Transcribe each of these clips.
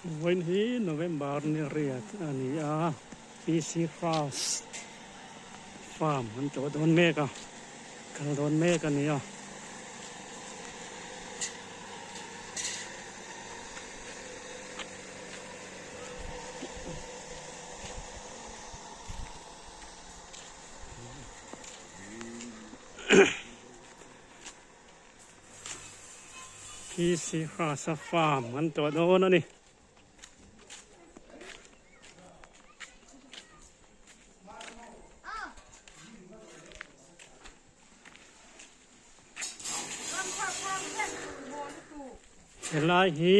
Vawiin hi November ni riat a ni a, PC House farm an tlawh dawn mek a, kal dawn mek a ni a. PC Hrasa farm an tuah dawn a ni. Helai hi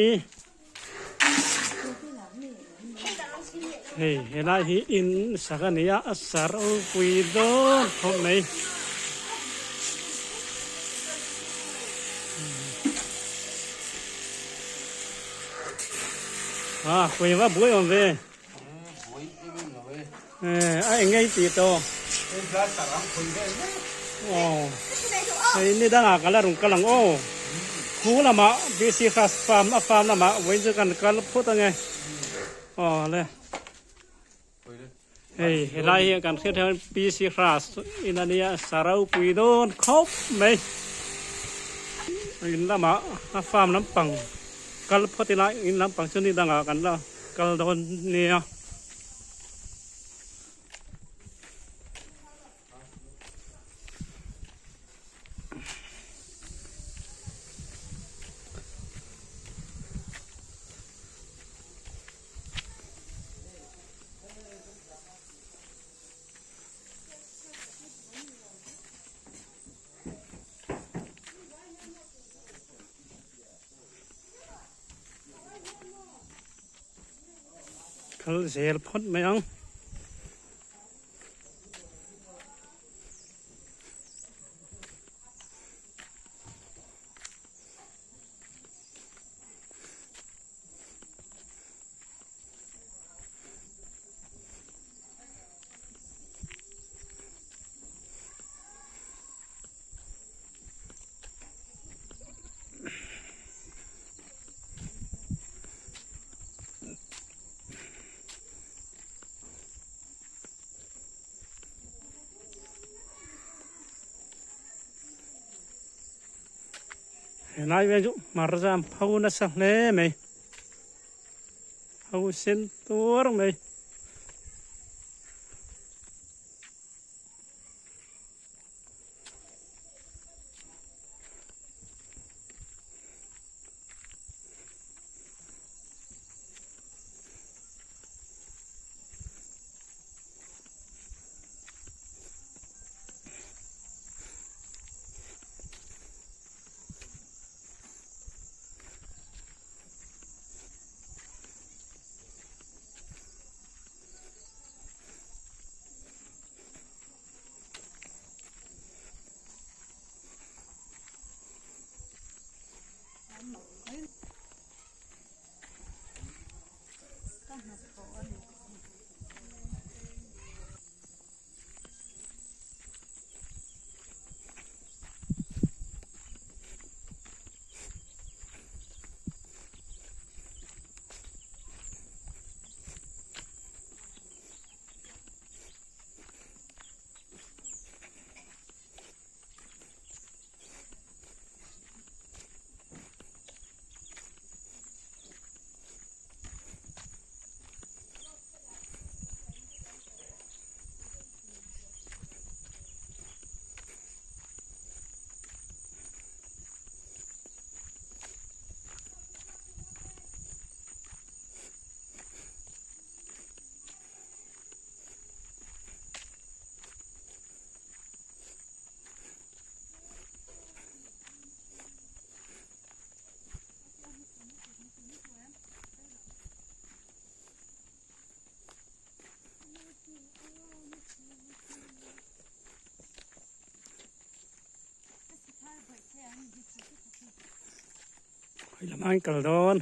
hei helai hi in sak a ni a a sa ropui dawn khawp mai. A khawi va buai awm ve. A eng ngei tih tawh. Aw hei ni dangah ka la rawn kal ang aw. Khu lamah BC Khas farm a farm lamah vawiin chu kan kal phut ange. Aw le. Hei helai hi kan hriat hian PC Khas in a nia sa ropui dawn khawp mai. In lamah a farm lampang kal phawt ila in lampang chu ni dangah kan la kal dawn nia. Kal zel phawt mai ang. Helai vel chu hmarcha an pho nasa hle mai pho sen tuar mai. Khawi lamah an kal dawn.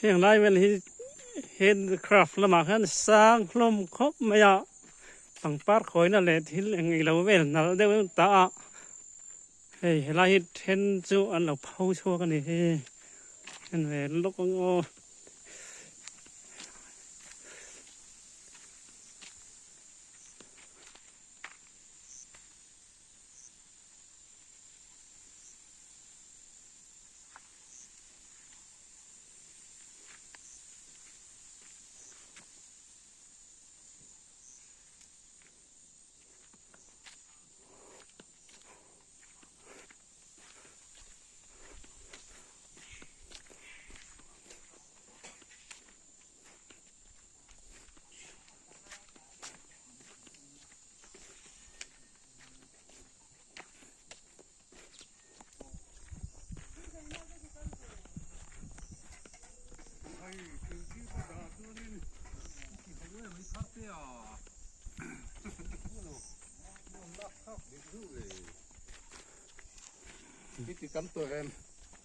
Heng lai vel hi handcraft lamah khan sang hlawm khawp mai a, pangpar khawina leh thil eng eng lo vel nalh deuh deuh ta a, hei helai hi then chu an lo pho chhuak a ni hi, en ve lawk ang aw.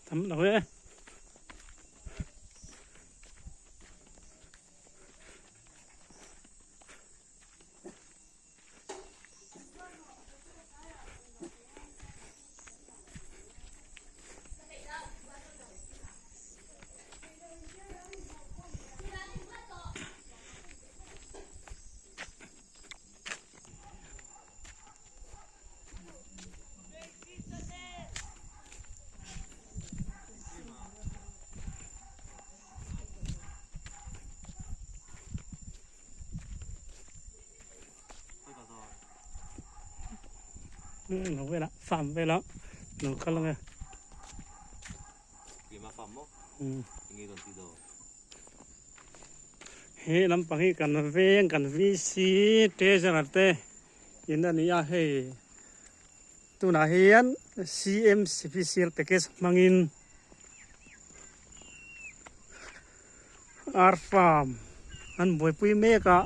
Tam lo e. Lo vela farm vela lo kal ange he lampang hi kan veng kan VC treasurer te in a ni a hei tunah hian CM special package hmangin Ar farm an buaipui mek a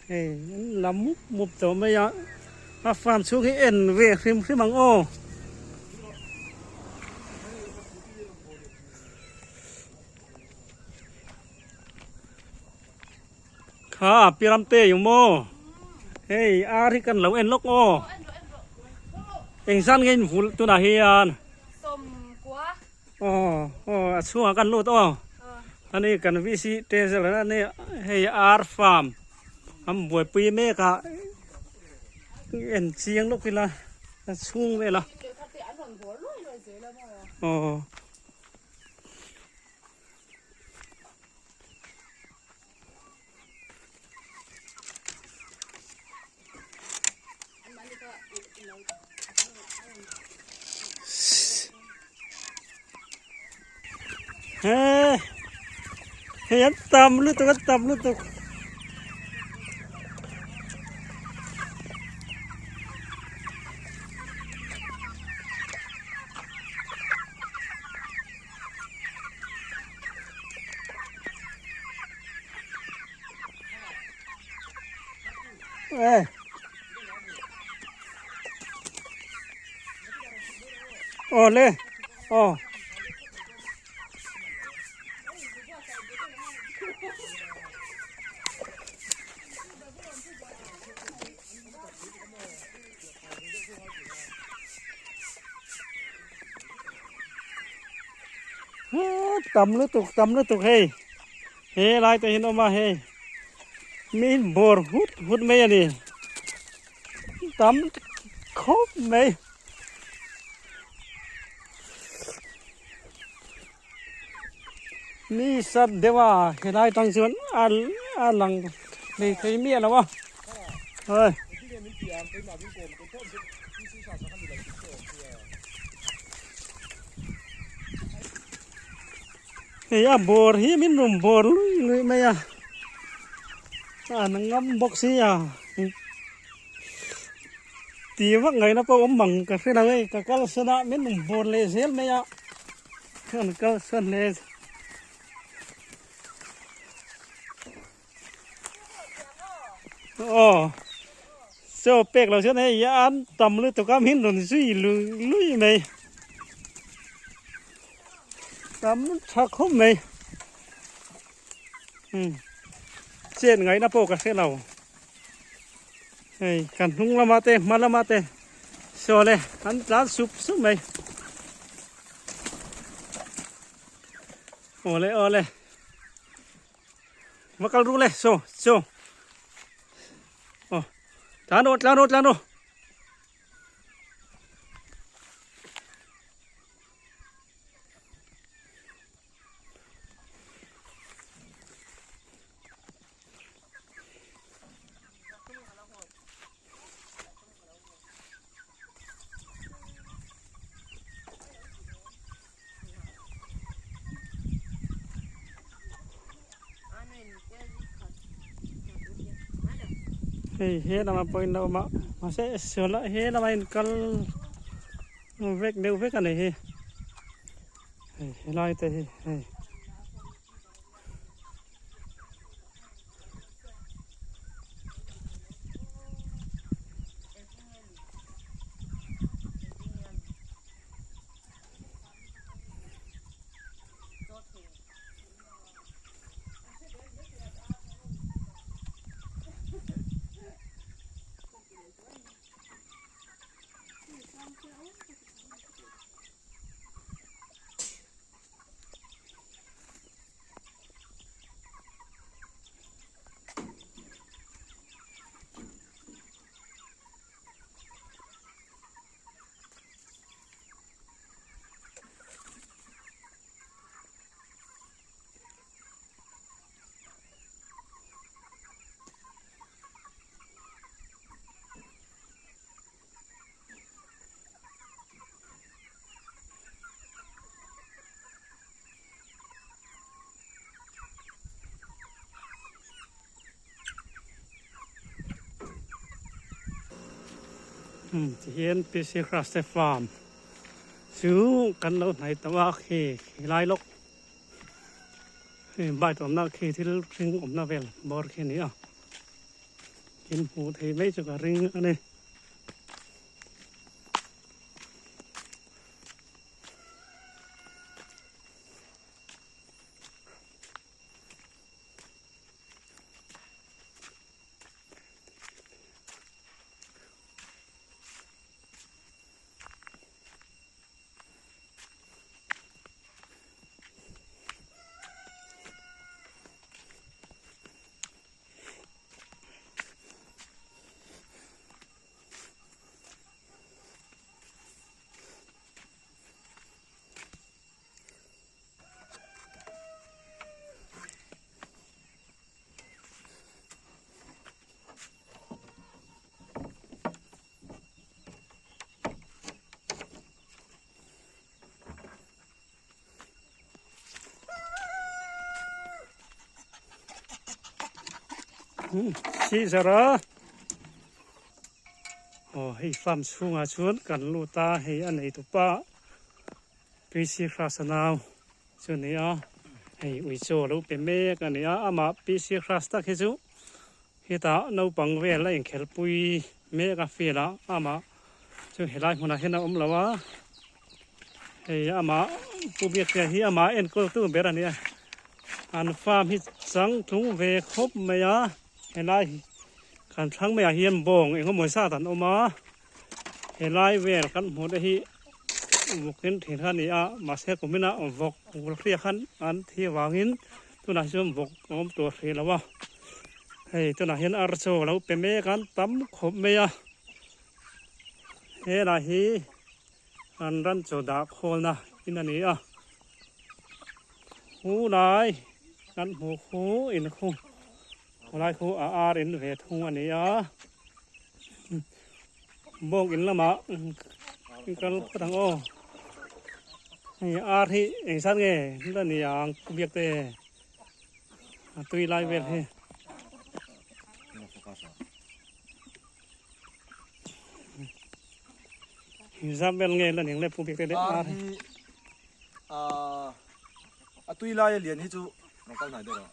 hei an la mup mup tawh mai a a farm chhung hi en ve hrim hrim ang aw. Kha piram te yu maw hei ar hi kan lo en lawk aw engzan nge in vul tunah hian. Aw aw a chhungah kan lut aw ani kan VC treasurer ani hei ar farm an buaipui mek a en chiang lawk ila a chhung vel a aw. He hei an tam lutuk an tam lutuk. Ê. Ồ lê. Ồ. Tam lutuk tam lutuk hei he lai te hian awm a hei mi in bawr hut hut mai a ni tam khawp mai. Mi sat deuh a helai tang chuan a a lang thei thei miah lo a hei. Hei a bawr hi min rawn bawr lui lui mai a an ngam bawk sia ti vak ngaihna pawh awm ang ka hre lo hei ka kal sawn a min rawn bawr leh zel mai a. An kal sawn hle aw chaw pek lo chuan hei an tam lutuk a min rawn zui lui lui mai tam tha khawp mai. Umm chet ngaihna pawh ka hre lo. Hei kan hnung lamah te hma lamah te saw le an tlan sup sup mai. Awle awle va kal ru le saw saw aw tlan rawh tlan rawh tlan rawh. Hei he lamah pawhin a awm a mahse sual ah he lamah hian kal vek deuh vek a ni hi. Hei helai te hi hei. Tihian PC Crash te farm chu kan lo hnaih tawh a khi khi lai lawk hei bike awmna khi thil hring awmna vel bawr khi a ni a in hmuh theih mai chu ka ring a ni. Caesar-a aw hei farm chhungah chuan kan lut a hei a nei tupa PC Hrasa nau chu a ni a hei ui chaw a lo pe mek a ni a amah PC Hras tak hi chu hetah naupang vel a inkhelpui mek a field ah amah chu helai hmunah hian a awm lo a hei amah Pu Biaktea hi amah enkawl tu ber a ni a an farm hi chang tlung ve khawp mai a helai kan thlang maiah hian bawng eng emaw zat an awm a helai vel kan hmuh te hi vawkin thin kha a ni a mahse kumin ah vawk hriak khan an thi avangin tunah hi chuan vawk a awm tawh hrih lo a hei tunah hian ar chaw a lo pe mek a an tam khawp mai a helai hi an ran chaw dah khawlna in a ni a hu lai kan hmuh khu in khu khawlai khu a ar in ve thung a ni a bawng in lamah kal phawt ang aw hei ar hi eng zat nge la ni ang biak te a tui lai vel hi. Zap vel nge la ning le pu bik te le ar hi a tui lai a lian hi chu rong kal hnai deuh rawh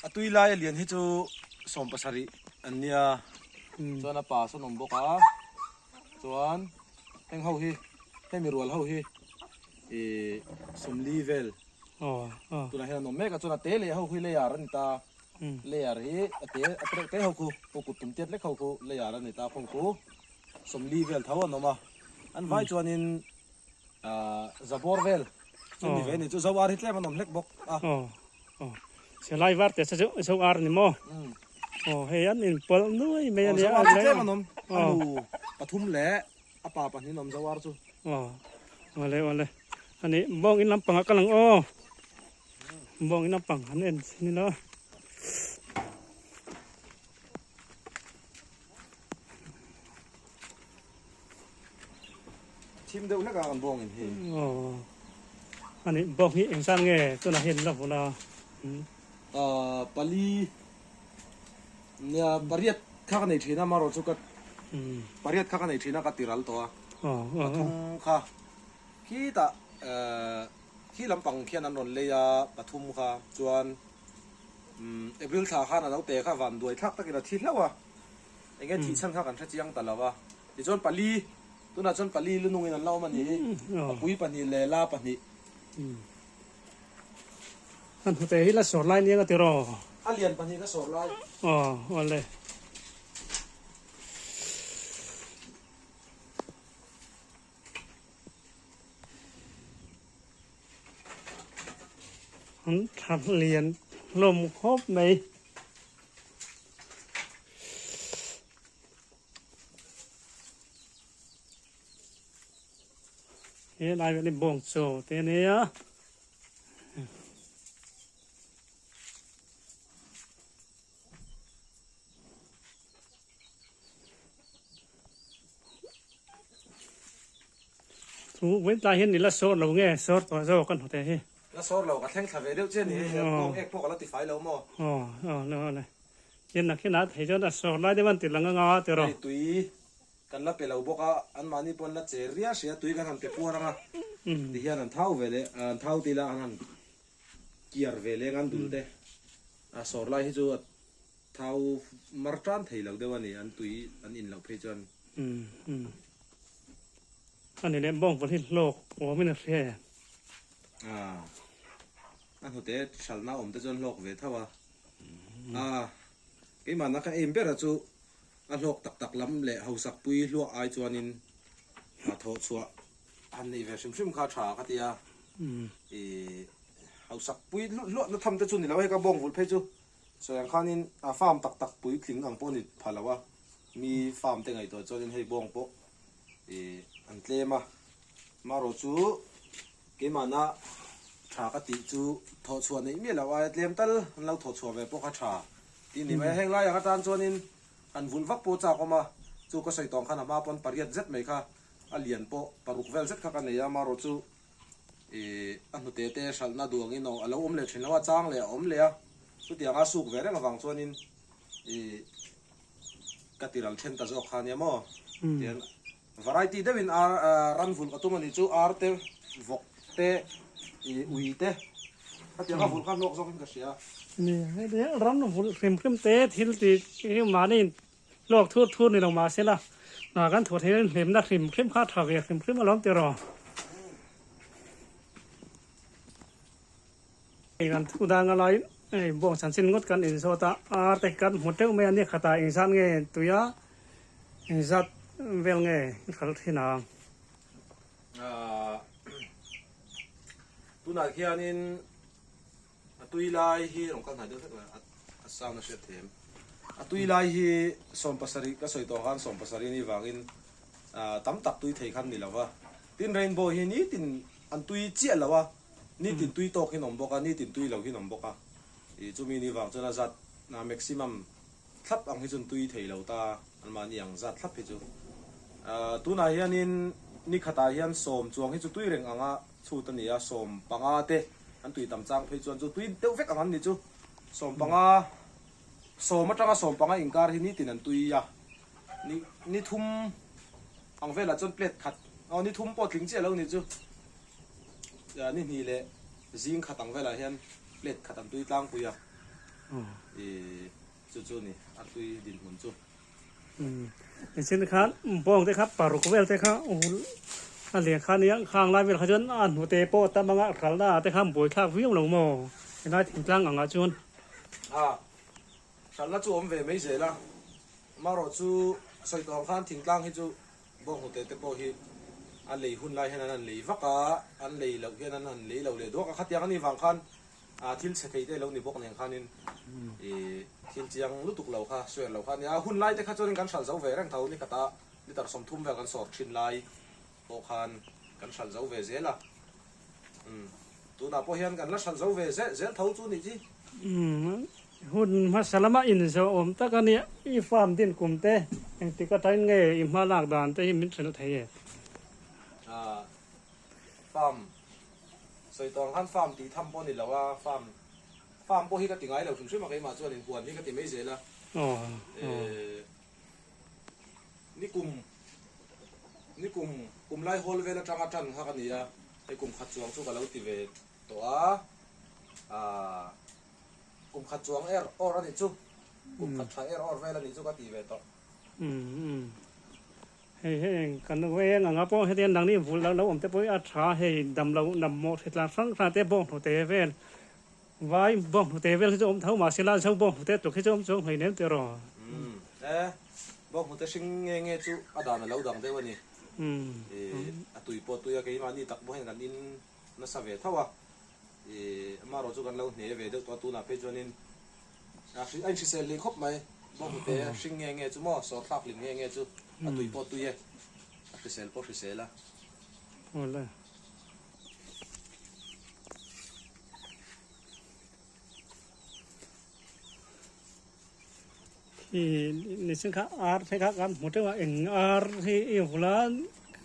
a tui lai a lian hi chu sawm pasarih an nia chuan a pa sawn awm bawk a chuan heng ho hi hemi rual ho hi ih sawmli vel. Tunah hian an awm mek a, chuan a te leh ho khi layer a ni ta. Layer hi a te a te te ho khu pawh kut tum tiat lek ho khu layer a ni ta khawng khu 40 vel tho an awm a. An vai chuanin ahh zabawr vel chu ni ve a ni chu zo ar hi tlem an awm hlek bawk a. Silai var te chu zo ar ni maw? Aw hei an inpawlh nuai mai a nia. Aw zo ar chu tlem an awm a nu pathum leh a pa pahnih an awm zo ar chu. Aw awle awle ani bawng in lampang ah ka lang aw bawng in lampang han en chin ila. Thim deuh hlek a kan bawng in hi. Aw ani bawng hi engzat nge tunah hian la vun a. Ahh pali nia pariat kha ka nei thin a marawh chu ka pariat kha ka nei thin a ka ti ral tawh a pathum kha khitah ehh khi lampang khian an rawn lei a pathum kha chuan April thla khan a lo te kha van duai thlak takin a thi hlauh a enge thih chhan kha kan hre chiang ta lo a tichuan pali tunah chuan pali lu nungin an la awm a ni hi papui pahnih leh la pahnih. An hnute hi la sawr lai nia ka ti rawh. A lian pahnih ka sawr lai. Aw awle. An tha lian hlawm khawp mai. He lai vel hi bawng chaw te a nia. Chu vawiin tlai hian i la sawr lo nge sawr tawh zawk a hnute hi. La sawr lo ka thleng thla ve deuh che ni hei bawng ek pawh ka la ti fai lo maw. Aw aw le aw le hian nak hian a thei chuan a sawr lai deuh a an ti lang anga ti rawh. Hei tui kan la pe lo bawk a anmahni pawh an la che riah hria tui kan han pe puar anga ti hian an thau ve leh an thau ti ila an han kiar ve leng an dul te a sawr lai hi chu a Thau mar tan thei lo deuh a ni, an tui an in loh phei chuan. Umm umm. A ni leh bawng vawlh hi hlawk awmin a hria em? Ah, a hnute hralhna awm te chuan hlawk ve tho a. Ah, keimahna ka aim ber a chu a hlawk tak tak lam leh hausak pui hluah ai chuanin a thawh chhuah han neih ve hrim hrim kha tha ka ti a. Ih, hausak pui hluahna tham te chu ni lo hei ka bawng vulh phei chu. Sawi ang khanin a farm tak tak puitling ang pawh a ni pha lo a, mi farm te ngaihtuah chuanin hei bawng pawh ih an tlem a, marawh chu keimahna tha ka tih chu thawhchhuah neih miah loh aia tlem tal an lo thawhchhuah ve pawh kha tha tih a ni mai a, heng lai ang atan chuanin han vulh vak pawh a chak awm a, chu ka sawi tawng khan a hma pawn pariat zet mai kha a lian pawh paruk vel zet kha ka nei a, marawh chu Ih, a hnute te hralhna duangin a lo awm leh thin lo a, chang leh a awm leh a, chutianga suk ve reng avang chuanin ih ka ti ral then ta zawk kha ania maw? Tian variety deuhin ar ran vulh ka tum a nih chu ar te, vawk te, ih ui te khatianga vulh kha hlawk zawkin ka hria. Ni, hei ran vulh hrim hrim te thil tih hi mahni Hlawk thur thur ni lo mahsela hna kan thawh theih in hlimna hrim hrim kha a tha ve hrim hrim alawm tiraw. Hei kan thu dang a lai hei bawng chanchin ngawt kan inzawt a, ar te kan hmu teuh mai a ni khatah engzat nge tuia engzat vel nge i hralh thin ang. Tunah khianin A tui lai hi rawn kal hnai deuh hlek la, a sound a hriat thiam. A tui lai hi 70 ka sawi tawh khan 70 ni vangin tam tak tui thei khan ni lo va. Tin rainbow hi nitin an tui chiah lo a, nitin tui tawk hin awm bawk a, nitin tui lo hin awm bawk a. Ih chumi ni vang chuan a zat maximum thlap ang hi chuan tui thei lo ta anmahni ang zat thlap hi chu. Tunah hianin ni khatah hian sawm chuang hi chu tui reng anga chhut a ni a, 15 te an tui tam chang phei chuan chu tui deuh vek ang an ni chu. 15, sawm atanga 15 inkar hi nitin an tui a, ni ni thum ang velah chuan plate khat, aw ni thum pawh tling chiah lo ni chu, ni hnih leh zing khat ang velah hian plate khat an tui tlangpui a, ih chu chu ni a tui dinhmun chu. Nichin khan bawng te kha paruk vel te kha. A lian kha nia khang lai vel kha chuan a hnute pawh tam anga hralna ah te khan buaithlak viau lo maw helai thingtlang angah chuan. A hralna chu awm ve mai zel a, amaherawhchu sawi tawh ang khan thingtlang hi chu bawnghnute te pawh hi a lei hun lai hian an han lei vak a, an lei loh hian an han lei lo leh duak a, khatiang a nih vang khan a thil chhe thei te lo ni bawk nen khanin ih thil chiang lutuk lo kha swer lo kha a nia, a hun lai te kha chuanin kan hralh zo ve reng tho ni khatah litre 30 vel kan sawr thin lai pawh khan kan hralh zo ve zel a, umm tunah pawh hian kan la hralh zo ve zel zel tho chu nih chi. Umm hun hmasa lama inzawh awm tak a nia, i farm din kum te engtik atangin nge i hma lak dan te hi min hrilh thei e? Ah farm sawi tawh ang khan farm tih tham pawh a ni lo a, farm farm pawh hi ka ti ngai lo hrim hrim a keimah chuan inhuan hi ka ti mai zel a, eh nikum nikum kum lai hawl vel atanga tan kha ka ni a, hei kum khat chuang chu ka lo ti ve tawh a, ah kum khat chuang er awr a nih chu, kum khat tha er awr vel a nih chu ka ti ve tawh. Hei heng kan veng anga pawh hetiang nangni vulh lo awm te pawh hi a tha hei damlo nammaw hritlang hrang hrang te bawnghnute vel vai bawnghnute vel hi chu awm tho mahse la zo bawnghnute tluk hi chu awm chuang hleinem tih rawh. Umm e bawnghnute hring nge nge chu a dan a lo dang deuh a ni. Ih a tui pawh tui a keimahni tak pawh hian kan in nasa ve tho a ih amaherawh chu kan lo hne ve deuh tawh a tunah phei chuanin A inhrisel hlei khawp mai. Bawnghnute hring nge nge chu maw, sawr thlak hlim nge nge chu a tui pawh tui e, a hrisel pawh hrisel a. Awle. Khi nichin kha ar te kha kan hmu teuh a, eng ar hi i vula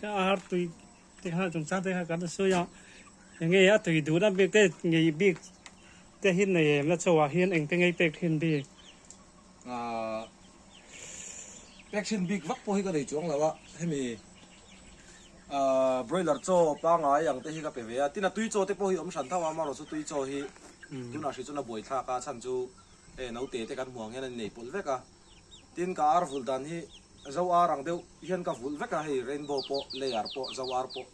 ar tui te kha chungchang te kha kan sawi a, enge a tui duhna bik te ngei bik Te hi nei em la chauhah hian engte ngei pek thin bik? Ahh pek thin bik vak pawh hi ka nei chuang lo a, hemi ahh broiler chaw pangai ang te hi ka pe ve a, tin a tui chaw te pawh hi awm hran tho a, amaherawhchu tui chaw hi tunah hrih chuan a buai thlak a, chhan chu hei naute te kan hmuh ang hian an innei pawlh vek a, tin ka ar vulh dan hi zo ar ang deuh hian ka vulh vek a, hei rainbow pawh layer pawh zo ar pawh.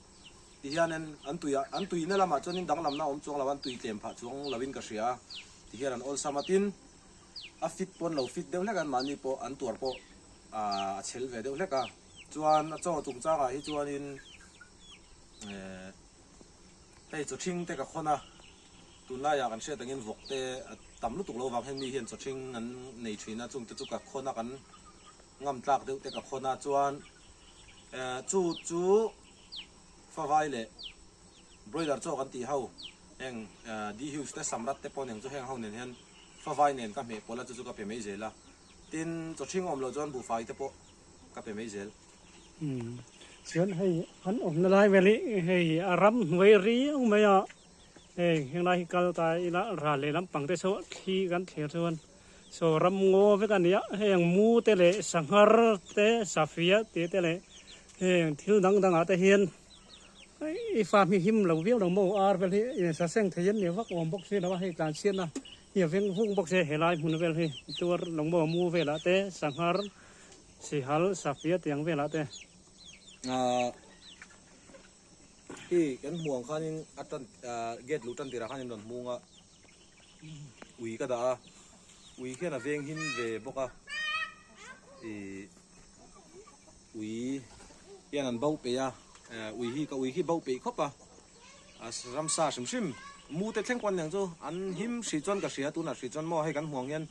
Ti hianin an tui ah an tuina lamah chuanin danglamna a awm chuang lo a, an tui tlem phah chuang loin ka hria a, ti hian an awlsam a, tin a fit pawn lo fit deuh hlek a, anmahni pawh an tuar pawh a chhel ve deuh hlek a, chuan a chaw chungchangah hi chuanin eh hei chaw ṭhing te ka khawn a, tunlaiah kan hriat angin vawk te a tam lutuk lo vang hian mi hian chaw ṭhing an nei ṭhin a, chungte chu ka khawn a, kan ngam tlak deuh te ka khawn a, chuan eh chu chu. Favai leh broiler chaw kan tih ho heng Dihus te Samrat te pawh nen chu heng ho nen hian favai nen ka hmeh pawlh a chu chu ka pe mai zel a, tin chaw ṭhing awm loh chuan buhfai te pawh ka pe mai zel. Umm chuan hei an awmna lai vel hi hei a ram hnuai riau mai a, hei henglai hi kal ta ila ral leh lampang te saw thli kan thlir chuan saw ram ngaw vek a nia, heng mu te leh sanghar te safia tih te leh Heng thil dang dangah te hian i farm hi him lo viau lo maw ar vel hi insa seng thei an ni vak awm bawk si lo a, hei tlan chhiatna hi a veng vung bawk si a helai hmun vel hi tuar lo maw mu velah te sanghar sihal safia tiang velah te. Ahh khi kan hmuh ang khanin a tan gate luh tan tirah khanin rawn hmung a ui ka dah a ui khian a veng him ve bawk a ih. Ui hian an bo peih a, ui hi ka ui hi bo peih khawp a, ramsa hrim hrim mu te thleng pawh an ni ang chu, an him hrih chuan ka hria tunah hrih chuan maw hei kan hmuh ang hian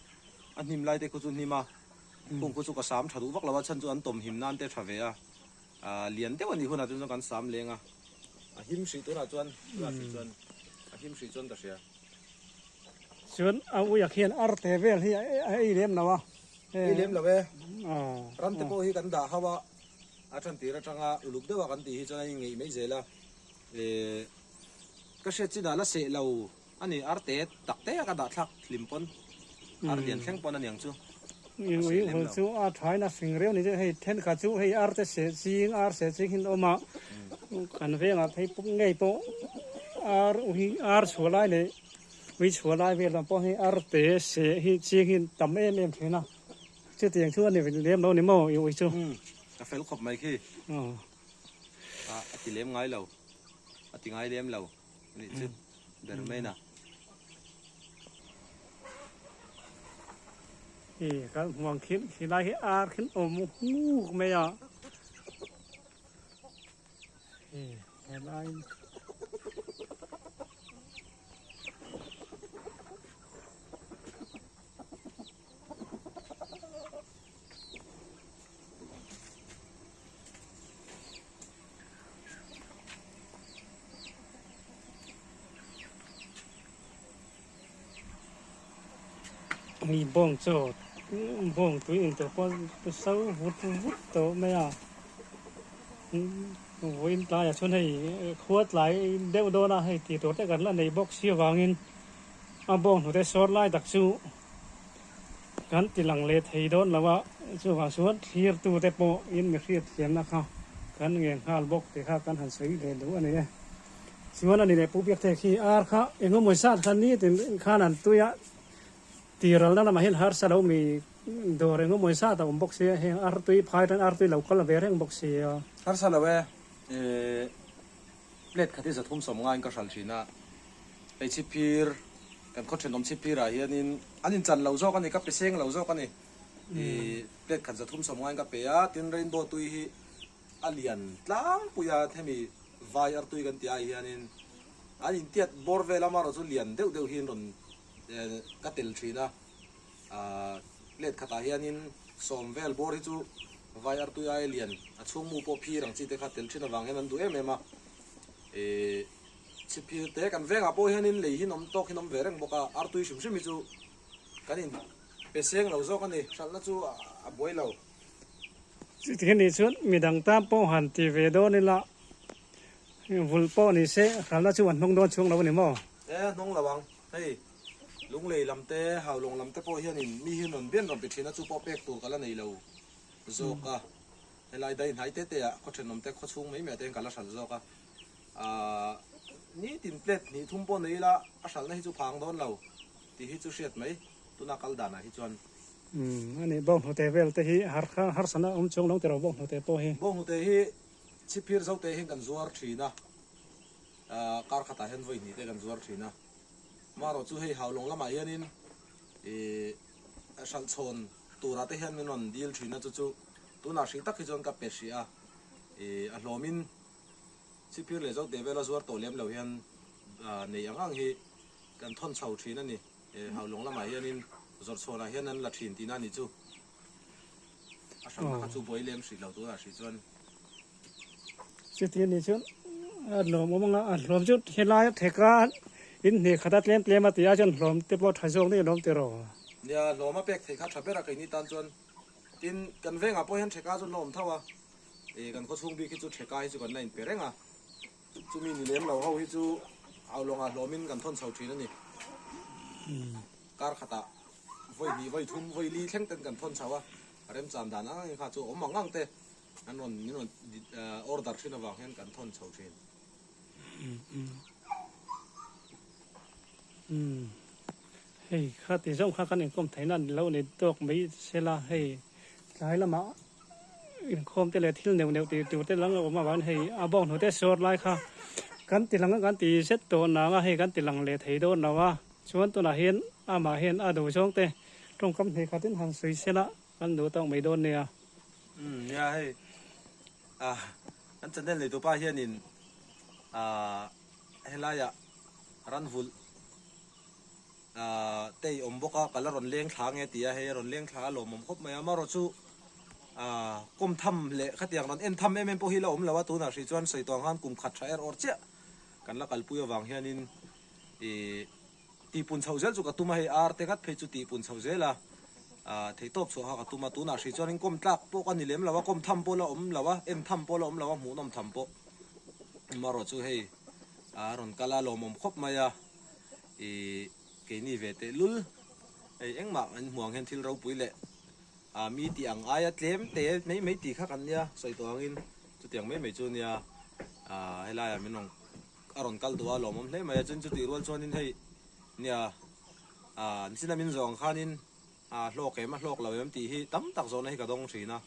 a hnim lai te khu chu hnim a, khung khu chu ka sam tha duh vak lo a chhan chu an tawm him nan te tha ve a, lian deuh a nih hunah chuan chuan kan sam leng a, a him hrih tunah chuan tunah hrih chuan a him hrih chuan ka hria. Chuan a uiah khian arte vel hi a ei lem lo a. Ei lem lo e. Ram te pawh hi kan dah hauh a, a tan tir atanga uluk deuh a kan tih hi chuan a inngeih mai zel a. Ka hriat chinah la seh lo a ni, arte tak te a ka dah thlak hlim pawn, ar lian thleng pawn a niang chu. A seh lem lo. Chu a thain a fing reuh a ni chu, hei thenkhat chu hei arte seh ching, ar seh ching hin awm a, kan vengah phei pawh ngei pawh ar ui ar chhuah lai leh Ui chhuah lai vel ang pawh hi arte seh hi ching hi tam em em thin a, chutiang chu a ni lem lo ni maw i ui chu. Umm a fel khawp mai khi. A ti lem ngai lo, a ti ngai lem lo anih chu ber mai na. Hi kan hmuang khin khi lai hi ar khin awm nguk mai a. Hi helai Mi bawng chaw bawng tui in tur pawh so vut vut tawh mai a vawiin tlaiah chuan hei khua tlai deuh dawn a hei tih tur te kan la nei bawk si avangin a bawng hnute sawr lai tak chu kan ti lang leh thei dawn lo a, chuvang chuan thlirtu te pawh in mi hriat thiamna kha kan ngen nghal bawk tih kha kan han sawi leh duh a ni e. Chuan a ni leh Pu Biakthek hi ar kha engemaw zat kha nitin khan an tui a, tiralna lamah hian harsa lo mi dawr engemaw zat a awm bawk sia, heng artui phai tan artui lo kal ve reng bawk sia. Harsa lo e, Plate khat hi 370 in ka hral thin a, hei chhiphir, kan khaw thenawm chhiphir ah hianin an inchan lo zawk a ni, ka pe seng lo zawk a ni. Ih plate khat 350 in ka pe a, tin rainbow tui hi a lian tlangpui a, hemi vai artui kan tih ah hianin an intiat bawr vel amaherawh chu lian deuh deuh hi an rawn ka tel thin a. Ahh plate khatah hianin sawm vel bawr hi chu vai artui aia lian a chhungmu pawh phir ang chi te kha tel thin avang hian an duh em em a. Ihh chhiphir te kan vengah pawh hianin lei hi nawm tawk hi nawm ve reng bawk a, artui hrim hrim hi chu kan in pe seng lo zawk a ni, hralhna chu a buai lo. Chutiang anih chuan midang tan pawh han ti ve dawn ila vul pawh ni se hralhna chu an hnawng dawn chhung lo a ni maw? E hnawng lo ang, hei. Lunglei lam te, Haulawng lam te pawh hianin mi hi rawn bian rawn pe thin a, chu pawh pek tur ka la nei lo zawk a. Helai dai hnai te te ah khaw thenawm te, khaw chhung mai mai ah te hian ka la hral zawk a. Aaa nitin plate hnih thum pawh nei ila a hralhna hi chu phang dawn lo tih hi chu hriat mai tuna kal danah hi chuan. Umm ani bawnghnute vel te hi har kha harsana awm chuang lo tiraw bawnghnute pawh hi. Bawnghnute hi chhiphir zo te hian kan zuar thin a, aaa kar khatah hian vawi hnih te kan zuar thin a. Marawh chu hei Haulawng lamah hianin ih hralhchhawn turah te hian min rawn dil thin a, chu chu tunah hrih tak hi chuan ka pe hrih a, ih a hlawmin Chhiphir leh Zote vela zuar tawh lem lo hian nei ang ang hi kan thawn chho thin a ni. Haulawng lamah hianin zawrhchhawnah hian an la thin tihna a ni chu. A hralhna kha chu buai lem hrih lo tunah hrih chuan. Chuti a nih chuan a hlawm awm anga a hlawm chu helai a thek a in hne khat a tlem tlem a tih a chuan hlawm te pawh tha zawk daih alawm tiraw. Nia hlawm a pek theih kha tha ber a keini tan chuan tin kan vengah pawh hian theka chu an la awm tho a ih kan khawchhung bik hi chu theka hi chu kan la inpe reng a chumi ni lem lo ho hi chu au lawngah hlawmin kan thawn chho thin a ni kar khatah vawi hnih vawi thum vawi li thleng ten kan thawn chho a remchan dan ang ang kha chu awm ang ang te. An rawn min rawn order thin avang hian kan thawn chho thin. Umm hei kha ti zawng kha kan inkawm theihna a ni lo ni tawk mai sela hei tlai lamah inkhawm te leh thil neuh neuh tih tur te lang a awm avangin hei a bawng hnute sawr lai kha kan ti lang a kan ti zet tawh nang a hei kan ti lang leh thei dawn lo a chuan tunah hian amah hian a duh zawng te tawngkam hnih khatin han sawi sela kan duh tawk mai dawn nia. Umm nia hei ah kan channel nei tupa hianin ah helaiah ran vulh ah te i awm bawk a ka la rawn leng thla nge tia hei a rawn leng thla a lawmawm khawp mai a amaherawh chu ah kawm tham leh khatiang rawn en tham em em pawh hi la awm lo a tunah hrih chuan sawi tawh ang khan kum khat tha er awr chiah kan la kalpui avang hianin ih Tihpun chhoh zel chu ka tum a, hei ar te ngat phei chu tihpun chhoh zel a, theihtawp chhuah kha ka tum a, tunah hrih chuanin kawm tlak pawh ka ni lem lo a, kawm tham pawh la awm lo a, en tham pawh la awm lo a, hmuhnawm tham pawh amaherawh chu hei a rawn kal a, lawmawm khawp mai a, ih keini ve teh lul hei engmah an hmuh ang hian thil ropui leh mi tih ang aia tlem te mai mai tih kha kan nia sawi tawh angin chutiang mai mai chu nia helaiah min rawn A rawn kal duh a lawmawm hle mai a, chuan chutih rual chuanin hei nia ah nichin a min zawh ang khanin ah hlawk em a hlawk lo em tih hi tam tak zawhna hi ka dawng thin a,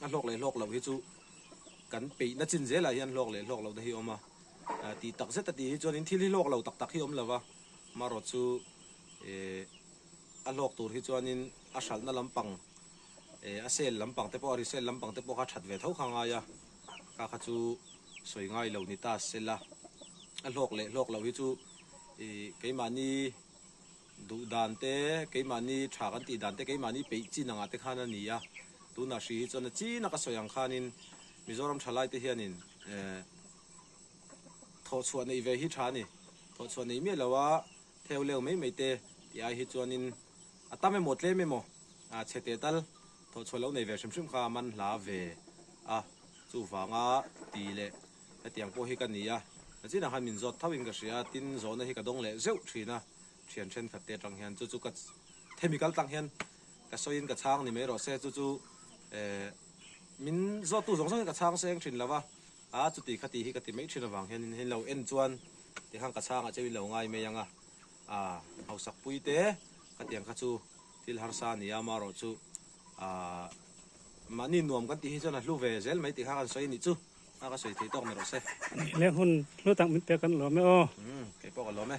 a hlawk leh hlawk loh hi chu Kan peihna chin zelah hian hlawk leh hlawk lohna hi a awm a, tih tak zet a tih hi chuanin thil hi hlawk lo tak tak hi a awm lo va, marawh chu eh a hlawk tur hi chuanin a hralhna lampang eh a sale lampang te pawh a resale lampang te pawh kha that ve tho kha a ngai a, kha kha chu sawi ngai lo ni ta sela, a hlawk leh hlawk loh hi chu ih keimahni Duh dan te, keimahni tha kan tih dan te, keimahni peih chin angah te khan a ni a. Tunah hri hi chuan a chin a ka sawi ang khanin Mizoram thalai te hianin eh thawhchhuah neih ve hi tha a ni. Thawhchhuah neih miah lo a theu leu mai mai te tih ai hi chuanin a tam emaw tlem emaw ah chhe teh tal thawhchhuah lo nei ve hrim hrim kha a man hla ve a. Chuvanga ti leh hetiang pawh hi ka ni a. A chinah khan min zawt tho in ka hria a, tin zawhna hi ka dawng leh zeuh thin a. Thian thenkhat te atang hian chu chu ka hemi kal tlang hian ka sawiin ka chhang ni mai rawh se chu chu eh min zawttu zawng zawng hi ka chhang seng thin lo va a chuti kha tih hi ka ti mai thin avang hian in lo en chuan tikhan ka chhangah cheu in lo ngai mai ang a a hausak pui te khatiang kha chu thil harsa a ni a amaherawh chu ah mahni nuam kan tih hi chuan a hlu ve zel mai tih kha kan sawi a nih chu a ka sawi thei tawk ni rawh se. Leh hun hlu tak min pek kan lawm e aw. Umm keipawh ka lawm e.